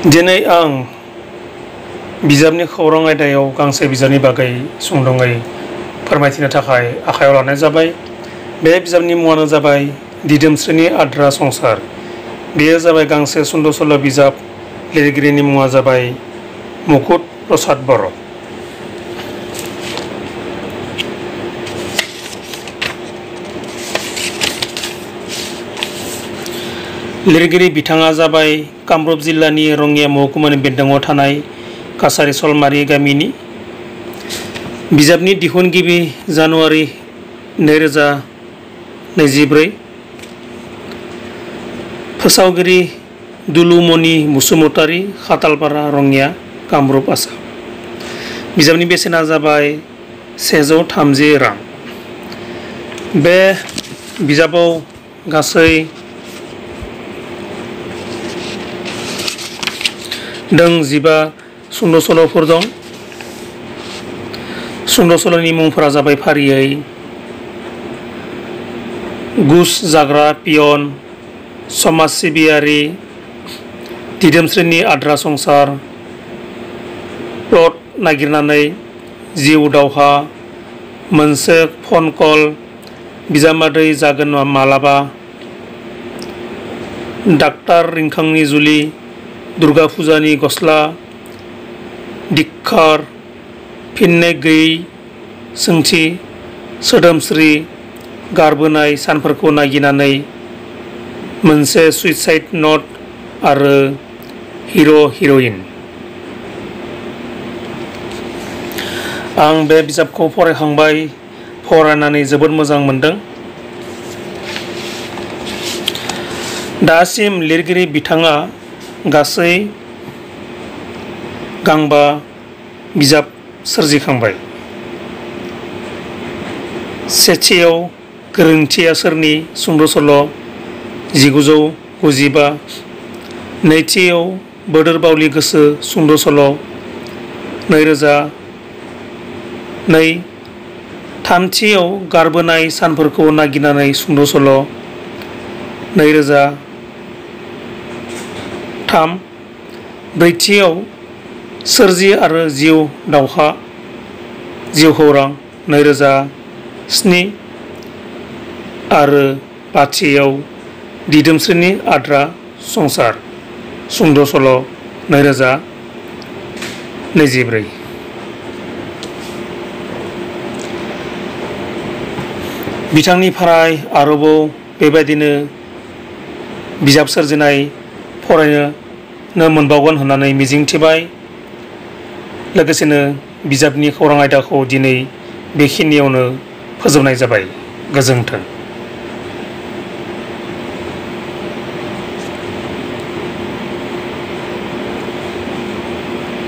दिनै आं बिजाबनि खौरां आयदायाव गांसे बिजाबनि बागै सुंद'यै फोरमायथिनो थाखाय आखायाव लानाय जाबाय। बे बिजाबनि मुङानो जाबाय दिदोमस्रिनि आद्रा संसार। बेयो जाबाय गांसे सुंद' सल' बिजाब। लिरगिरिनि मुङा जाबाय मुकुट प्रसाद बर'। लिरगिरि बिथाङा जाबाय कामरुप जिल्लानि रङिया महकुमानि बेन्दोङाव थानाय काछारी सलमारि गामिनि। बिजाबनि दिहुनगिरि जानुवारि 2024। फोसावगिरि दुलुमणि बसुमतारी, खातालपारा, रङिया, कामरुप, आसाम। बिजाबनि बेसेना जाबाय 130 रां। बे बिजाबाव गासै 15 सुंद' सल'फोर दं। सुंद' सल'नि मुंफोरा जाबाय फारियै घुस जाग्रा पियन, समाज सिबियारि, दिदोमस्रिनि आद्रा संसार, प्लट नागिरनानै, जिउ दावहा, मोनसे फन कल, बिजामादै जागोन मालाबा, डाक्टार रिंखांनि जुलि, दुर्गा फुजानि गस्ला, धिक्कार, फिननाय गैयै सोंथि, सोदोमस्रि, गारबोनाय सानफोरखौ नागिरनानै, मोनसे सुइसाइड नट आरो हिर' हिर'इन। आं बे बिजाबखौ फरायखांबाय, फरायनानै जोबोद मोजां मोनदों। दासिम लिरगिरि बिथाङा गासै गांबा बिजाब सोरजिखांबाय। सेथियाव गोरोन्थिया सोरनि सुंद' सल' 1995। नैथियाव बोदोर बावलि गोसो सुंद' सल' 2002। थामथियाव गारबोनाय सानफोरखौ नागिरनानै सुंद' सल' 2003। ब्रैथियाव सोरजि आरो जिउ दावहा जिउ खौरां 2007। आरो बाथियाव दिदोमस्रिनि आद्रा संसार सुंद' सल' 2024। बिथांनिफ्राय आरोबाव बेबायदिनो बिजाब सोरजिनाय फरायनो मोनबावगोन होननानै मिजिंथिबाय। लोगोसेनो बिजाबनि खौरां आयदाखौ दिनै बेखिनियावनो फोजोबनाय जाबाय। गोजोन्थों।